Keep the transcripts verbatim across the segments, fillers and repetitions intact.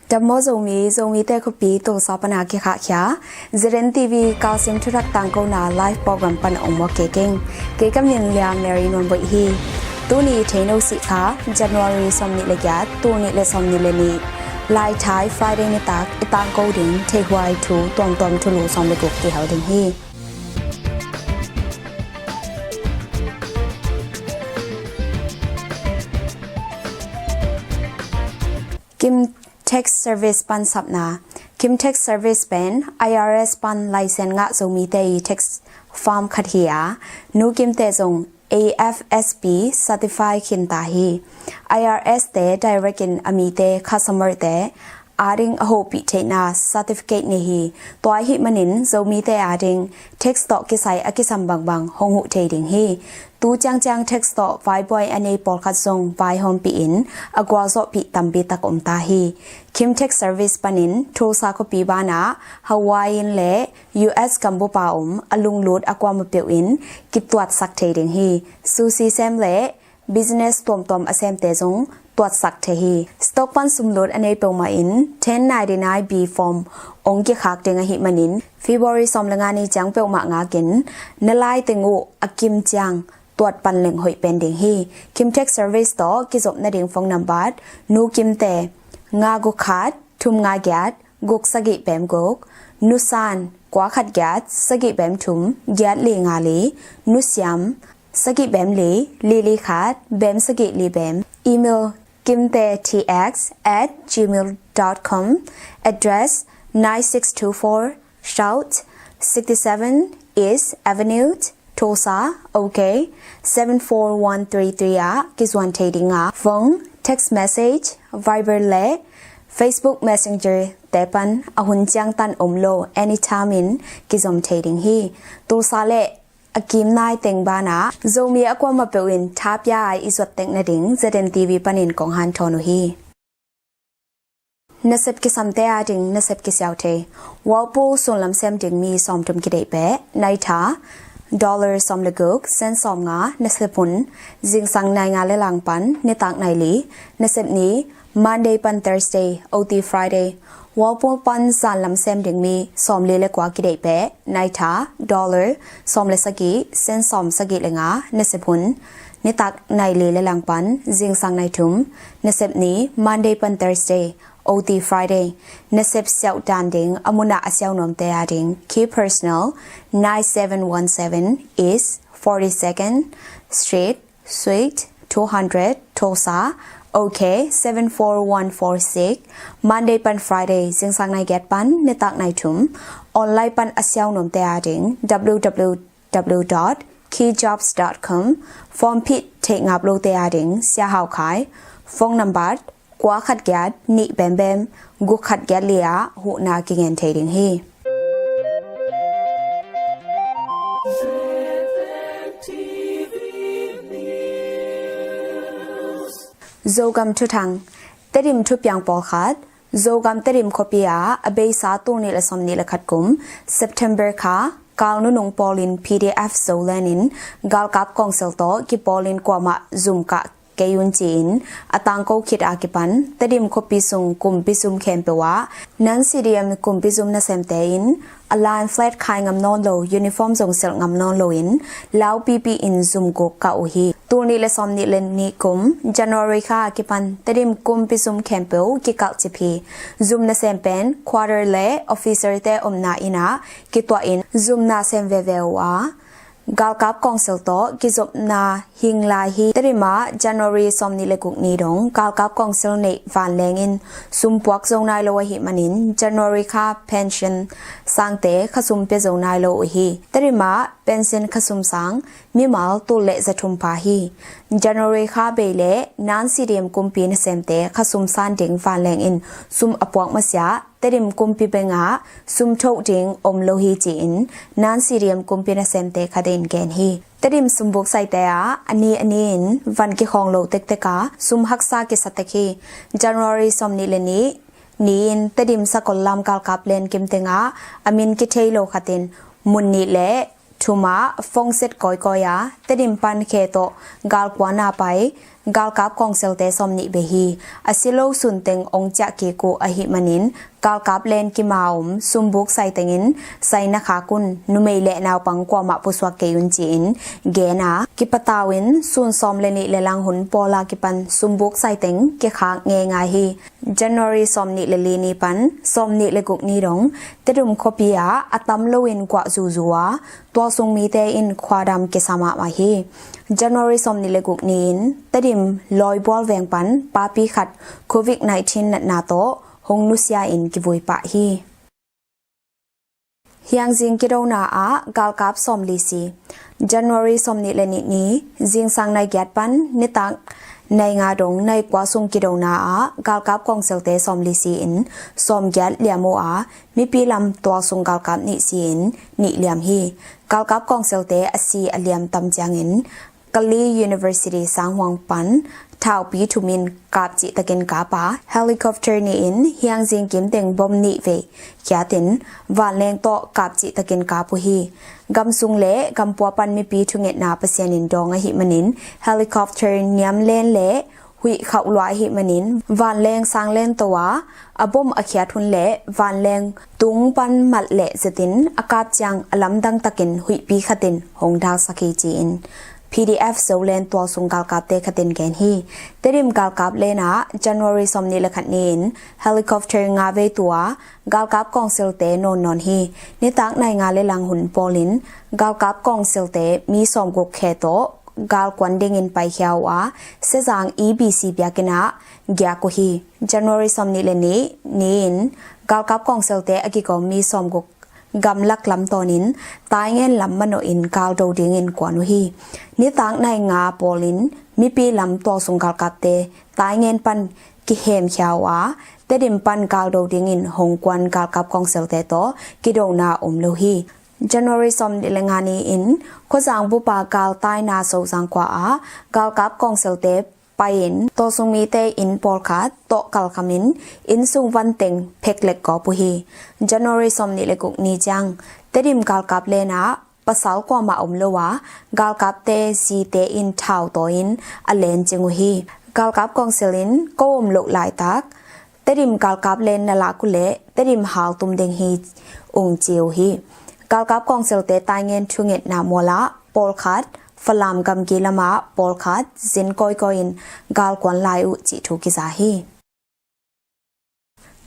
Dam maw Zomi, Zomite khuapi Tulsa pana kikhahkhia Z N T V Kalsim thuthak tangkona live program pan ong mawk kei keng. Kei ka min Lia Mary Nuanboih hi. Tuni theino sih kha January sawmnih le giat, tul nih le sawmnih le nih, Laithai Friday nitak i tangko ding theihhuai thu tuamtuam thulu sawm le guk kihel ding hi. Kim Tax Service pan sapna. Kim Tax Service pen I R S pan license ngah Zomite i tax firm khat hi a, Nu Kimte zong A F S P certify khinta hi. I R S te direct in a mite, customer te ading a hopih theihna certificate nei hi. Tua ahih manin Zomite ading tax tawh kisai a kisam bangbang hong huh thei ding hi. Tu ciangciang tax tawh vaibuai a nei pawlkhat zong vaihawmpih in a gualzawhpih tampi tak om ta hi. Kim Tax Service panin Tulsa khuapi banah Hawaii in le U S gambupa om a lunglut a kuamah peuh in kituatsak thei ding hi. Sushi sem le business tuamtuam a semte zong tuatsak thei hi. Stock pan sumlut a nei peuhmah in ten ninety-nine B form ong kikhak ding ahih manin February sawm le nga ni ciang peuhmah ngakin na lai teng uh a kim ciang tuat pan leng hoih pen ding hi. Kim Tax Service tawh kizop nading phone number, Nu Kimte, nga guk khat, thum nga giat, guk sagih bem guk, Nu San, kua khat giat, sagih bem thum, giat li nga li, Nu Siam, sagih bem li, li li khat, bem sagih li bem. Email kimtetx at gmail dot com. Address nine six two four South sixty-seven East Avenue, Tulsa, OK seven four one three three ah kizuan thei ding a, phone, text message, Viber le Facebook Messenger te pan a hun ciang tan om lo anytime in kizom thei ding hi. Tulsa le a kim nai teng banah Zomi a kuamah peuh in thapia a i zuat tek nading Z N T V panin kong hanthawn uh hi. Nasep kisamte ading nasep kisiau thei. Whirlpool sunlam sem ding mi sawmthum kideih peh, naitha dollar sawm le guk, sen sawm nga, nasep hun zingsang nai nga le langpan nitak nai li, nasep ni Monday pan Thursday, O T Friday. Whirlpool pan zanlam sem ding mi sawm li le kua kideih peh, naitha dollar sawm le sagih, sen sawm sagih le nga, nasep hun nitak nai li le langpan zingsang nai thum, nasep ni Monday pan Thursday, O T Friday. Nasep siauh dan ding a munah a siau nuamte ading key personnel nine seven one seven East forty-second Street, Suite two hundred, Tulsa, OK seven four one four six. Monday pan Friday, zingsang nai giat pan nitak nai thum. Online pan a siau nuamte ading W W W dot key jobs dot com. Form phih theih ngap lote ading Sia Hau Khai, phone number kua khat giat nih bem bem guk khat giat li ah huhna kingen thei ding hi. Zogam thuthang. Tedim thupiang pawlkhat. Zogam Tedim khuapi ah a beisa tul nih le sawmnih le khat kum September kha kal nunung pawlin P D F Zoland in galkap kawngsel tawh kipawlin kuamah zum kah kei un ci-in a tangko khit a kipan Tedim khuapi sung kumpi zum khempeuh ah non-C D M kumpi zum nasemte in a line flag khai ngam nawn lo, uniform zong selh ngam nawn loin laupipi in zum guk kah uh hi. Tul nih le sawmnih le nih kum January kha a kipan Tedim kumpi zum khempeuh kikalh cip hi. Zum nasem pen quarter le officer te omna inn ah kituah in zum na sem veve uh a, galkap kawngsel tawh kizopna hing lai hi. Tedim ah January sawmnih le guk ni dong galkap kawngsel neih vanleng in sum puak zo nai lo ahih manin January kha pension sangte khasum pia zo nai lo uh hi. Tedim ah pension khasum sang mimal tul le za thum pha hi. January kha bei le non-C D M kumpi nasemte khasum san ding vanleng in sum a puak masiah Tedim kumpi beng ah sum thoh ding om lo hi ci-in non-C D M kumpi nasemte khat in gen hi. Tedim sumbuk saite ah a ni a ni in van kikhawng lo tektek a sum haksa kisa tek hi. January sawmnih le nih ni-in Tedim sakol lam galkap len kim tengah a min kithei lo khat in mun nih le thum ah phone set kawikawi a Tedim pan khe tawh galkuana pai galkap kawngselte sawmnih bei hi. A si lo sunteng ong ciah kik uh ahih manin galkap len kima om sumbuk saitengin saina khak un, numei le naupang kuamah pusuak kei un ci-in gen a, kipatau in sun sawm le nih le lang hun pawla kipan sumbuk saiteng kikhak ngeingai hi. January sawmnih le li ni pan sawmnih le guk ni dong Tedim khuapi ah a tam loin guah zuzu a, tualsung mite in khuadam kisa mahmah hi. January sawmnih le guk ni-in Tedim Lawibual veng pan papi khat covid nineteen natna tawh hong nusia in kivui pah hi. Hiangzing kidona ah galkap sawmli si. January sawmnih le nih ni zingsang nai giat pan nitak nai nga dong nai kua sung kidona ah galkap kawngselte sawmli si in sawmgiat liam uh a, mipi lam tualsung galkap nih si in nih liam hi. Galkap kawngselte a si a liam tam ciangin Kalay University sanghuang pan thaupi thumin kapcih takin kap a, helicopter nih in hiangzing kimteng bom nih vei khiatin vanleng tawh kapcih takin kap uh hi. Gamsung le gampua pan mipi thungetna Pasian in dawng ahih manin helicopter niamlen le huih khauh lua ahih manin vanleng sanglen to a, a bom a khiat hun le vanleng tung pan malh leh zetin a kap ciang a lamdang takin huihpi khatin hong dalsak hi ci-in P D F Zoland tualsung galkapte khatin gen hi. Tedim galkap lenah January sawmnih le khat ni-in helicopter nga vei tua galkap kawngselte nawnnawn hi. Nitak nai nga le lang hun pawlin galkap kawngselte mi sawmguk khe tawh galkuan dingin paikhia uh a, Sezang E B C biakinn ah giak uh hi. January sawmnih le nih ni-in galkap kawngselte a kigawm mi sawmguk gamlak lam tawnin Taingen lam manawhin galdo dingin kuan uh hi. Nitak nai nga pawlin mipi lam tualsung galkapte Taingen pan kihemkhia uh a, Tedim pan galdo dingin hong kuan galkap kawngselte tawh kidona om lo hi. January sawmnih le nga ni-in Khuazang bupa galtaina Sozang khua ah galkap kawngselte pai-in tualsung mite inn pawlkhat tawh kalkamin inn sung vanteng pheklek gawp uh hi. January sawmnih le guk ni ciang Tedim galkap lenah pasal kuamah om lo a, galkapte zite in thau tawi-in a lencing uh hi. Galkap kawngsil in ko om loh laitak Tedim galkap len na lak uh leh Tedim haltum ding hi ung ci uh hi. Galkap kawngsilte Taingen thungetna mualah pawlkhat, Falam gamgi lamah pawlkhat zin kawikawi in galkuan lai uh cih thu kiza hi.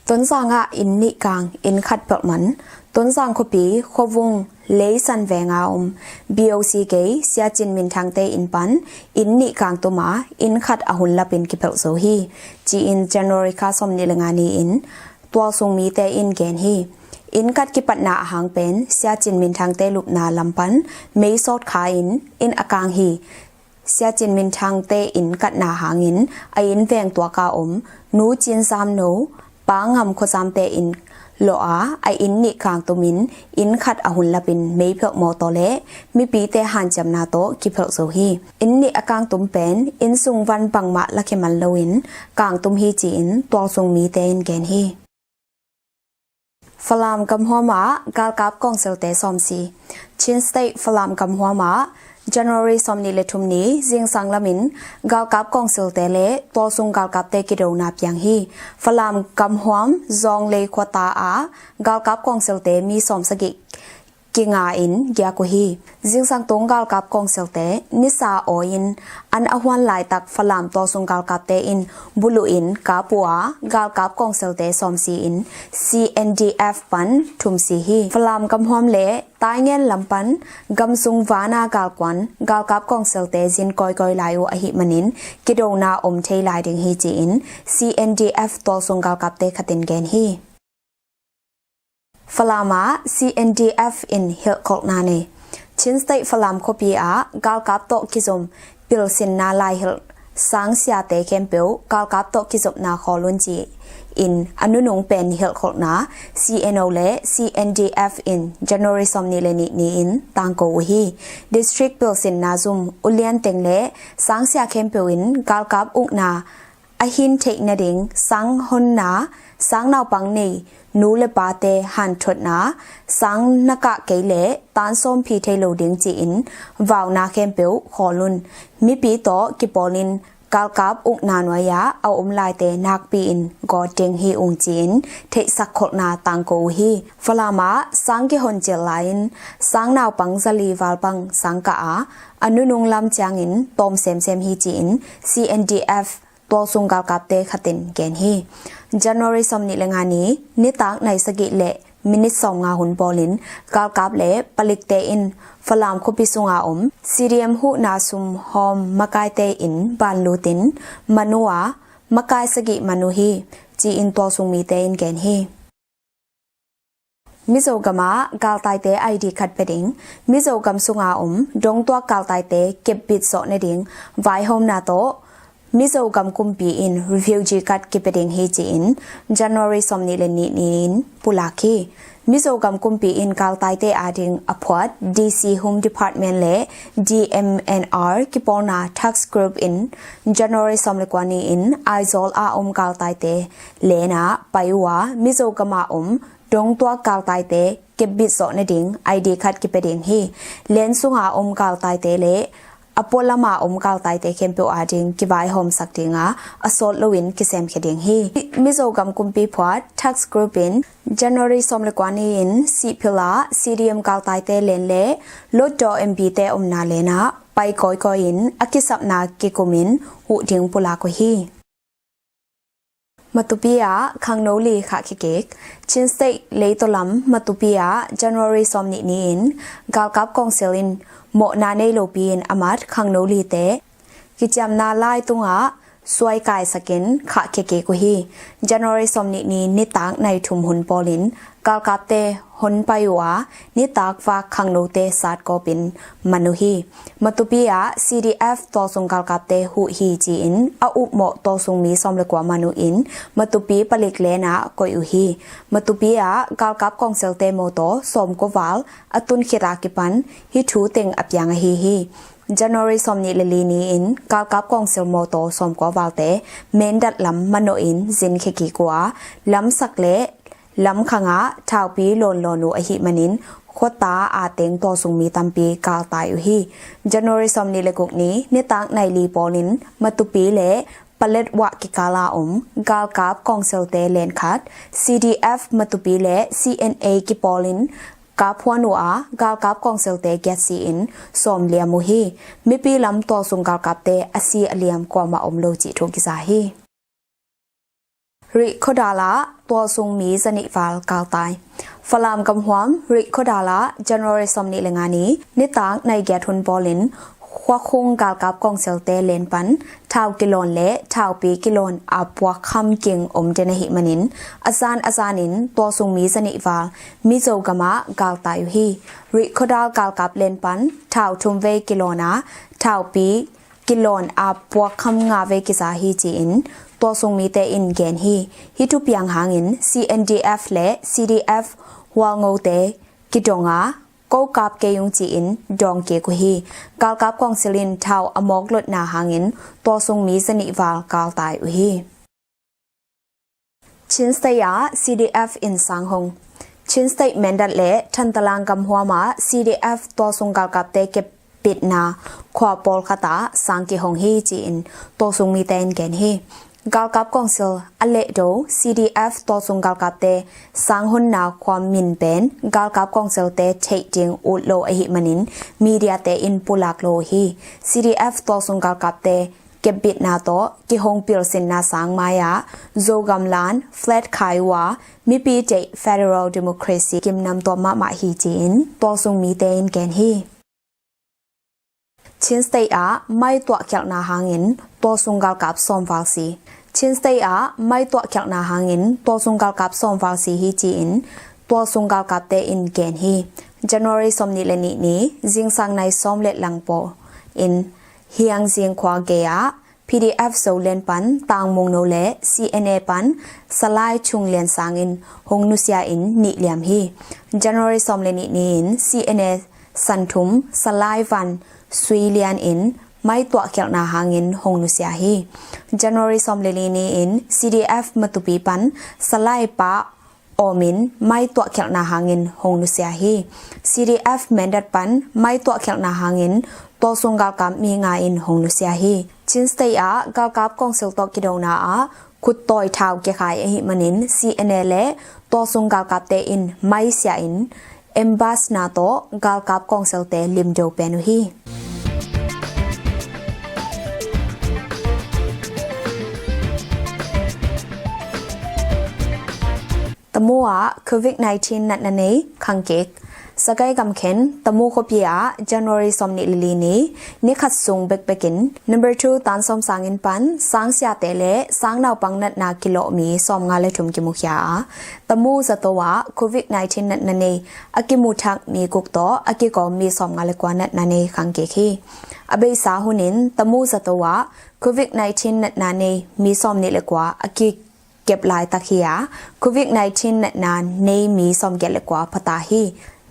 Tonzang ah inn nih kang inn khat pelh man. Tonzang khuapi Khuavung Leisan venga om B O C gei Sia Cin Min Thangte inn pan inn nih kang tuma inn khat a hun lapin kipelh zo hi, ci-in January kha sawmnih le nga ni-in tualsung mite in gen hi. Inn khat kipatna ahang pen Sia Cin Min Thangte lupna lam pan mei sawt kha in inn a kang hi. Sia Cin Min Thangte inn katna hangin a inn veng tuaka om Nu Cin Zam No, Pa Ngam Khuazamte inn lawh a, a inn nih kangtumin inn khat a hun lapin mei phelh mawtaw le mipite hanciamna tawh kiphelh zo hi. Inn nih a kangtum pen inn sung van bangmah lakhia man loin kangtum hi ci-in tualsung mite in gen hi. Falam gamhuam ah galkap kawngsilte sawmsi. Chin State Falam gamhuam ah January sawmnih le thum ni zingsang lamin galkap kawngsilte le tualsung galkapte kidona piang hi. Falam gamhuam Zawnglei khuata ah galkap kawngsilte mi sawmsagih kinga in giak uh hi. Zingsang tung galkap kawngsilte nisa awi-in an a huan laitak Falam tualsung galkapte in buluh in kap uh a, galkap kawngsilte sawmsi in C N D F pan thumsi hi. Falam gamhuam le Taingen lam pan gamsung vana galkuan galkap kawngsilte zin kawikawi lai uh ahih manin kidona om thei lai ding hi ci-in C N D F tualsung galkapte khatin gen hi. Falam ah C N D F in hilhkholhna nei. Chin State Falam khuapi ah galkap tawh kizom pilsinna laihilh sangsiate khempeuh galkap tawh kizopna khawl un ci-in a nunung pen hilhkholhna C N O le C N D F in January sawmnih le nih ni-in tangko uh hi. District pilsinna zum ulian teng le sangsia khempeuh in galkap ukna a hin theih nading sanghonna, sangnaupang nei nu le pate hanthotna, sang na kah kei leh tan sawm phi thei lo ding ci-in vauna khempeuh khawl un. Mipi tawh kipawlin galkap ukna nuai-ah a om laite nakpi-in gawt ding hi ung ci-in theihsak kholhna tangko uh hi. Falam ah sang kihon ciat lai-in sang naupang zali val bang sang kah a, a nunung lam ciangin tawm semsem hi ci-in C N D F tualsung galkapte khat in gen hi. January sawmnih le nga ni nitak nai sagih le minit sawmnga hun pawlin galkap le palikte in Falam khuapi sunga om C D M huhna sum hawm makaite in banlutin man uh a, makai sagih man uh hi ci-in tualsung mite in gen hi. Mizo gamah galtaite I D card pia ding. Mizo gam sunga om dongtuak galtaite kepbit zawh nading vaihawmna tawh Mizo gam kumpi in refugee card kipia ding hi ci-in January sawmnih le nih ni-in pulak hi. Mizo gam kumpi in galtaite ading a phuat D C Home Department le D M N R kipawlna task group in January sawm le kua ni-in Aizawl a om galtaite lenah pai uh a, Mizo gamah om dongtuak galtaite kepbit zawh nading I D card kipia ding hi. Len sunga om galtaite le a pualama om galtaite khempeuh ading kivaihawmsak dinga a sawt loin kisemkhia ding hi. Mizo gam kumpi phuat task group in January sawm le kua ni-in Sihphil ah C D M galtaite len le Hlutdaw M P te omna lenah pai kawikawi-in a kisapna kikumin huh ding pulak uh hi. Matupi ah khangno li khahkhia kik. Chin State leitaw lam Matupi ah January sawmnih ni-in galkap kawngsil in mawhna nei lopi-in a mat khangno lite kiciamna lai tungah suai kaisakin khahkhia kik uh hi. January sawmnih ni nitak nai thum hun pawlin galkapte hon pai uh a, nitak vak khangnote sat gawpin man uh hi. Matupi ah C D F tualsung galkapte huh hi ci-in a upmawh tualsung mi sawm le kua man uh in Matupi palik lenah koih uh hi. Matupi ah galkap kawngsilte mawtaw sawmkua val a tun khit a kipan hih thu teng a piang ahi hi. January sawmnih le li ni-in galkap kawngsil mawtaw sawmkua valte Mindat lam manawhin zinkhia kik uh a, lamsak le lamkhangah thaupi lawnlawn uh ahih manin khuata a teng tualsung mi tampi galtai uh hi. January sawmnih le guk ni nitak nai li pawlin Matupi le Paletwa kikala om galkap kawngsilte len khat C D F Matupi le C N A kipawlin kap huan uh a, galkap kawngsilte giat si-in sawm liam uh hi. Mipi lam tualsung galkapte a si a liam kuamah om lo cih thu kiza hi. Rihkhawdal ah tualsung mi zanih val galtai. Falam gamhuam Rihkhawdal ah January sawmnih le nga ni nitak nai giat hun pawlin khuakhung galkap kawngsilte len pan thau kilawn le thaupi kilawn a puakkham king om den ahih manin a zan a zanin tualsung mi zanih val Mizo gamah galtai uh hi. Rihkhawdal galkap len pan thau thum vei kilawn a, thaupi kilawn a puakkham nga vei kiza hi ci-in tualsung mite in gen hi. Hih thupiang hangin C N D F le C D F hualngote kidong a, ko kap kei ung ci-in dawng kik uh hi. Galkap kawngsil in thau a mawk lotna hangin tualsung mi zanih val galtai uh hi. Chin State ah C D F in sang hong. Chin State Mindat le Thantalang gamhuam ah C D F tualsung galkapte kepbitna khua pawlkhat ah sang kihong hi ci-in tualsung mite in gen hi. Galkap kawngsil a lehdo C D F tualsung galkapte sang honna khua min pen galkap kawngsilte theih ding ut lo ahih manin mediate in pulak lo uh hi. C D F tualsung galkapte kepbitna tawh kihong pilsinna sang mai-ah Zogam lan flag khai uh a, mipi deih federal democracy kimnam tuam mahmah hi ci-in tualsung mite in gen hi. Chin State ah mai tuahkhialhna hangin tualsung galkap sawm val si. Chin State ah mai tuahkhialhna hangin tualsung galkap sawm val si hi ci-in tualsung galkapte in gen hi. January sawmnih le nih ni zingsang nai sawm le lang pawl in Hiangzing khua gei ah P D F Zoland pan Tang Mung No le C N A pan Salai Chung Lian Sang in hong nusia in nih liam hi. January sawm le nih ni-in C N A Santhum Salai Van Sui Lian in mai tuahkhialhna hangin hong nusia hi. January sawm le li ni-in C D F Matupi pan Salai Pa Awm in mai tuahkhialhna hangin hong nusia hi. C D F Mindat pan mai tuahkhialhna hangin tualsung galkap mi nga in hong nusia hi. Chin State ah galkap kawngsil tawh kidona ah khuttawi thau kikhai ahih manin C N A le tualsung galkapte in maisiah in Embassy na tawh galkap kawngsilte limdo pen uh hi. Tamu ah Covid nineteen natna nei khangkik. Sagaing gamkhen Tamu khuapi ah January sawmnih le li ni, ni khat sung bekbekin number two tan sawm sanginn pan sangsiate le sang naupang natna kilawh mi sawmnga le thum kimukhia a, Tamu zato ah Covid nineteen natna nei a kimuthak mi guk tawh a kikawm mi sawmnga le kua natna nei khangkik hi. A beisa hunin Tamu zato ah Covid nineteen natna nei mi sawmnih le kua a kikep laitak hi a, Covid nineteen natna nei mi sawmgiat le kua phata hi.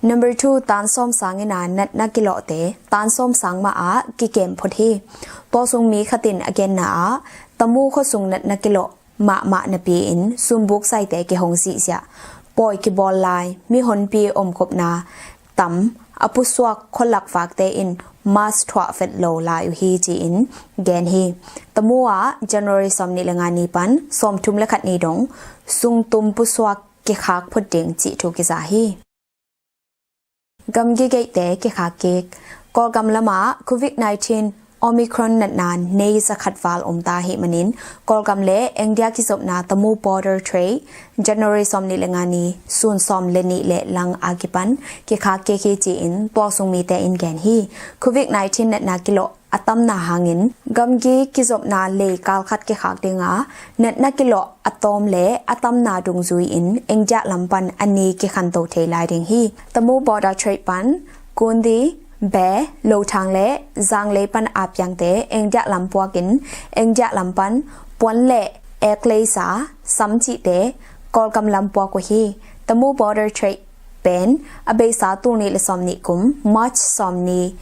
Number two tan sawm sanginn a natna kilawhte tan sawm sang mah ah kikem phot hi. Tualsung mi khatin a genna ah Tamu khuasung natna kilawh mahmah napi-in sumbuk saite kihong zihziah, pawi kibawl lai, mihonpi omkhopna tam a pusuak khualak vakte in mask thuah fet lo lai uh hi ci-in gen hi. Tamu ah January sawmnih le nga ni pan sawmthum le khat ni dong sungtum pusuak kikhak phot ding cih thu kiza hi. Gamgi geihte kikhak kik. Kawlgam lamah Covid nineteen Omicron natna nei zakhat val om ta ahih manin Kawlgam le India kizopna Tamu border trade January sawmnih le nga ni sun sawm le nih le lang a kipan kikhak kik hi ci-in tualsung mite in gen hi. Covid nineteen natna kilawh a tamna hangin gamgi kizopna lei kalkhat kikhak dinga natna kilawh a tawm le a tamna dungzui-in India lam pan a ni kikhanto thei lai ding hi. Tamu border trade pan Kundi, Be, Lothang le Zanglei pan a piangte India lam puakin India lam pan puan le ekleisa, sam cihte Kawlgam lam puak uh hi. Tamu border trade pen a beisa tul nih le sawmnih kum March sawmnih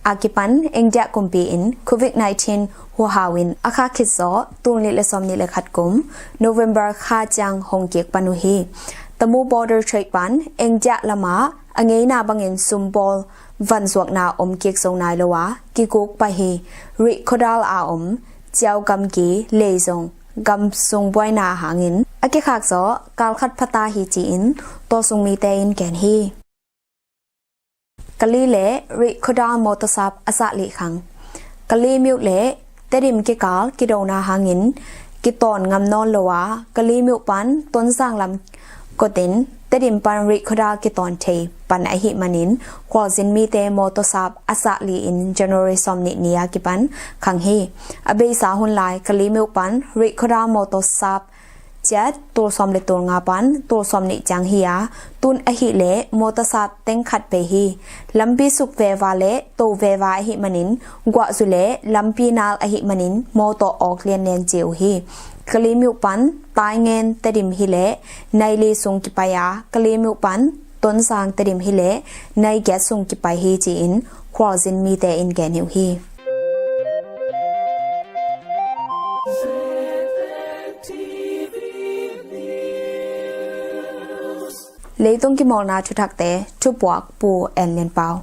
a kipan India kumpi in Covid nineteen huhau in a kha khit zawh tul nih le sawmnih le khat kum November kha ciang hong kik pan uh hi. Tamu border trade pan India lamah a ngeina bangin sumbawl vanzuakna om kik zo nai lo a kiguk pah hi. Rih khuadal a om ciau gamgi lei zong gamsung buaina hangin a kikhak zawh kalkhat phata hi ci-in tualsung mite in gen hi. Kali le rih khuadal mawtawsap a zah lih khang. Kali myuh le Tedim kikal kidona hangin kitawn ngam nawn lo a, Kali myuh pan Tonzang lam kotin Tedim pan rih khuadal kitawn thei pan ahih manin khualzin mite mawtawsap a zah lih in January sawmnih ni a kipan khang hi. A beisa hun lai Kali myuh pan rih khuadal mawtawsap ciat tul sawm le tul nga pan tul sawmnih ciang hi a, tun ahih leh mawtawsap teng khat pei hi. Lampi suk veva le to veva ahih manin guahzu le lampi nal ahih manin mawtaw awk lianlian ci uh hi. Kali myuh pan Taingen Tedim hi leh nai li sung kipai a, Kali myuh pan Tonzang Tedim hi leh nai giat sung kipai hi ci-in khualzin mite in gen hi uh hi. Leitung kimawlna thuthakte thupuak Pu En Lian Pau.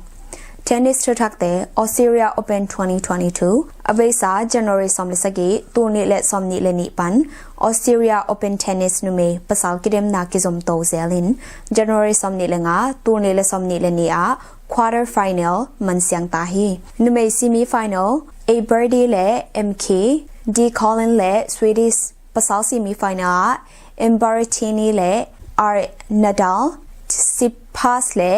Tennis thuthakte Australia Open twenty twenty-two a beisa January sawm le sagih tul nih le sawmnih le nih pan Australia Open Tennis numei pasal kidemna kizomto zelin January sawmnih le nga tul nih le sawmnih le nih ah quarter final mansiang ta hi. Numei semi final A Berdi le M K, D Collin le Swedish pasal semi final ah Mbaratini le R Nadal, Tsitsipas le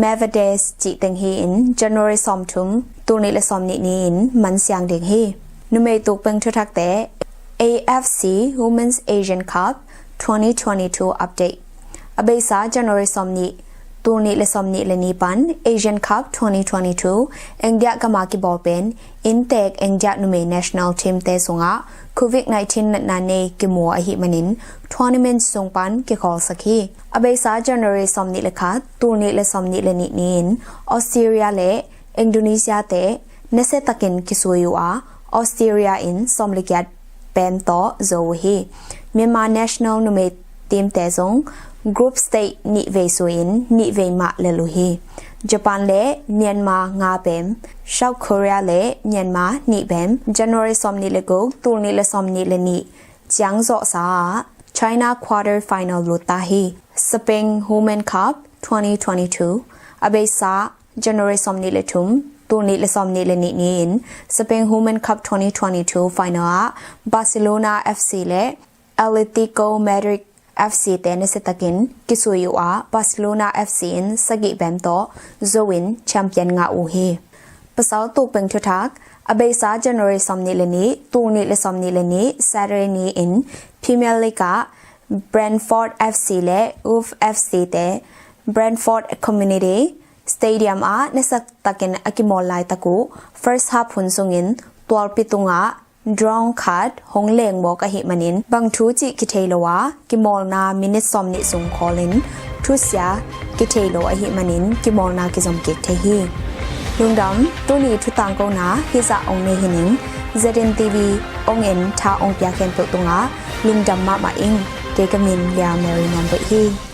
Medvedev cih teng hi in January sawmthum tul nih le sawmnih ni in mansiang ding hi. Numei tukpeng thuthakte A F C Women's Asian Cup twenty twenty-two update. A beisa January sawmnih tul nih le sawmnih le ni pan Asian Cup twenty twenty-two India gama kibawl pen inntek India numei national team te sungah Covid nineteen natna nei kimu ahih manin tournament sung pan kikhawlsak hi. A beisa January sawmnih le khat tul nih le sawmnih le nih ni in Australia le Indonesia te nasia takin kisui uh a, Australia in sawm le giat pem tawh zo uh hi. Myanmar national numei team te zong group stage nih vei sui in nih vei mah lel uh hi. Japan le Myanmar nga bem, South Korea le Myanmar nih bem, January sawmnih le guk, tul nih le sawmnih le nih ciang zawhsa ah China quarter final lut ta hi. Spain Women Cup twenty twenty-two a beisa January sawmnih le thum, tul nih le sawmnih le nih ni-in Spain Women Cup twenty twenty-two final ah Barcelona F C le Atletico Madrid F C te nasiatakin kisui uh a, Barcelona F C in sagih bem tawh zo in champion ngah uh hi. Pasal tukbeng thuthak, a beisa January sawmnih le nih, tul nih le sawmnih le nih, Saturday ni-in Premier League ah Brentford F C le Wolves F C te Brentford Community Stadium ah nasiatakin a kimawl laitak uh first half hun sungin tualpi tungah drone khat hong lengmawk ahih manin bang thu cih kithei lo a, kimawlna minute sawmnih sung khawlin thusia kithei lo ahih manin kimawlna kizom kik thei hi. Lungdam, tuni thutangkona hizah ong nei hi ning. Z N T V ong en tha ong pia khempeuh tungah lungdam mahmah ing. Kei ka min Lia Mary Nuam Baih hi.